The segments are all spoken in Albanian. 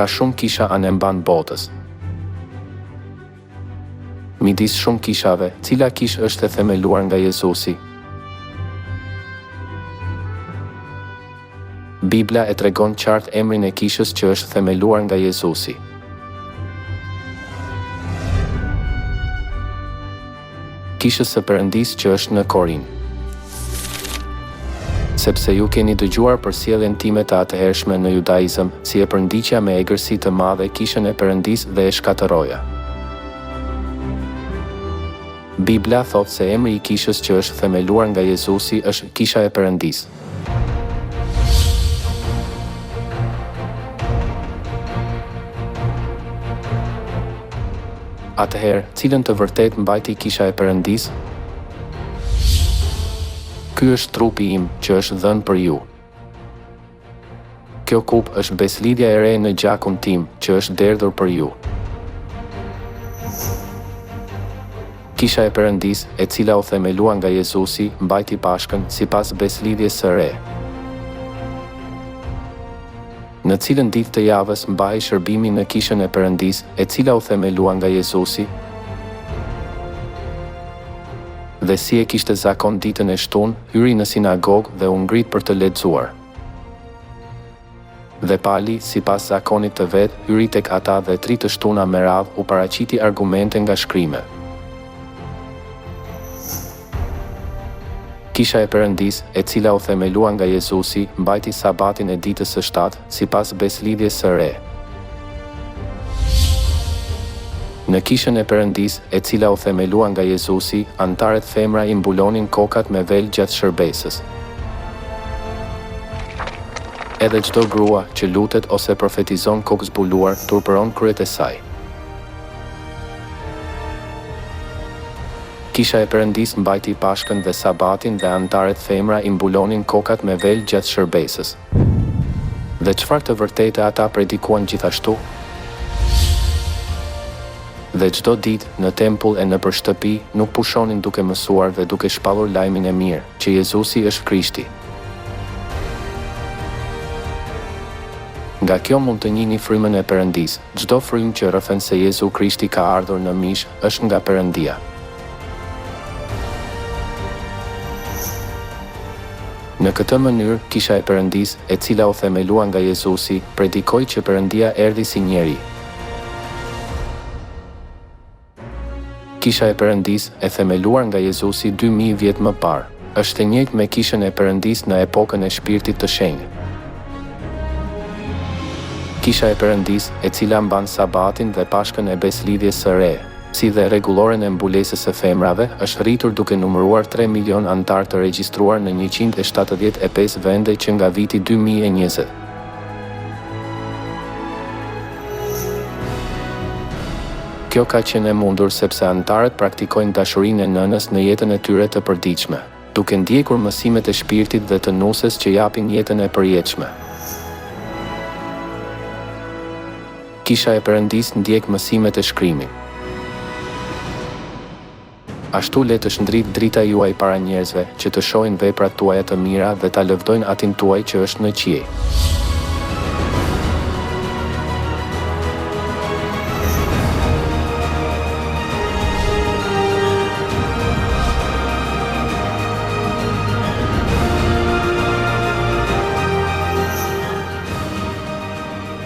Ka shumë kisha anembanë botës. Midis shumë kishave, cila kishë është e themeluar nga Jezusi? Bibla e tregon qartë emrin e kishës që është themeluar nga Jezusi. Kishës së Perëndisë që është në Korint. Sepse ju keni dëgjuar për sjelljen time të atëhershme në Judaizëm, si e përndiqja me egërsi të madhe kishën e Perëndisë dhe e shkatërroja. Bibla thotë se emri i kishës që është themeluar nga Jezusi është Kisha e Perëndisë. Atëherë, cilën të vërtetë mbajti Kisha e Perëndisë? Ky është trupi im, që është dhënë për ju. Kjo kupë është besëlidhja e re në gjakun tim, që është derdhur për ju. Kisha e Perëndisë, e cila u themelua nga Jezusi, mbajti Pashkën, sipas besëlidhjes së re. Në cilën ditë të javës mbahej shërbimi në Kishën e Perëndisë, e cila u themelua nga Jezusi? Dhe si e kishte zakon ditën e shtunë, hyri në sinagogë dhe u ngrit për të lexuar. Dhe Pali, sipas zakonit të vet, hyri tek ata dhe tri të shtuna me radhë u paraqiti argumente nga Shkrimet. Kisha e Perëndisë, e cila u themelua nga Jezusi, mbajti Sabatin e ditës së shtatë, sipas Besëlidhjes së Re. Në Kishën e Perëndisë, e cila u themelua nga Jezusi, anëtaret femra i mbulonin kokat me vel gjatë shërbesës. Edhe çdo grua, që lutet ose profetizon kokëzbuluar, turpëron kryet e saj. Kisha e Perëndisë mbajti Pashkën dhe Sabatin dhe anëtaret femra i mbulonin kokat me vel gjatë shërbesës. Dhe çfarë të vërtete ata predikuan gjithashtu? Dhe çdo ditë, në tempull e nëpër shtëpi, nuk pushonin duke mësuar dhe duke shpallur lajmin e mirë, që Jezusi është Krishti. Nga kjo mund të njihni Frymën e Perëndisë, çdo frymë që rrëfen se Jezu Krishti ka ardhur në mish, është nga Perëndia. Në këtë mënyrë, Kisha e Perëndisë, e cila u themelua nga Jezusi, predikoi që Perëndia erdhi si njeri. Kisha e Perëndisë, e themeluar nga Jezusi 2000 vjet më parë, është e njëjtë me Kishën e Perëndisë në epokën e Shpirtit të Shenjtë. Kisha e Perëndisë, e cila mban Sabatin dhe Pashkën e Besëlidhjes së Re, si dhe rregulloren e mbulesës së femrave, është rritur duke numëruar tre milionë anëtarë të regjistruar në 175 vende që nga viti 2020. Kjo ka qenë e mundur sepse anëtarët praktikojnë dashurinë e nënës në jetën e tyre të përditshme, duke ndjekur mësimet e shpirtit dhe të nuses që japin jetën e përjetshme. Kisha e Perëndisë ndjek mësimet e Shkrimit. Ashtu le të shndritë drita juaj para njerëzve, që të shohin veprat tuaja të mira dhe ta lëvdojnë Atin tuaj që është në qiej.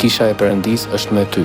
Kisha e Perëndisë është me ty.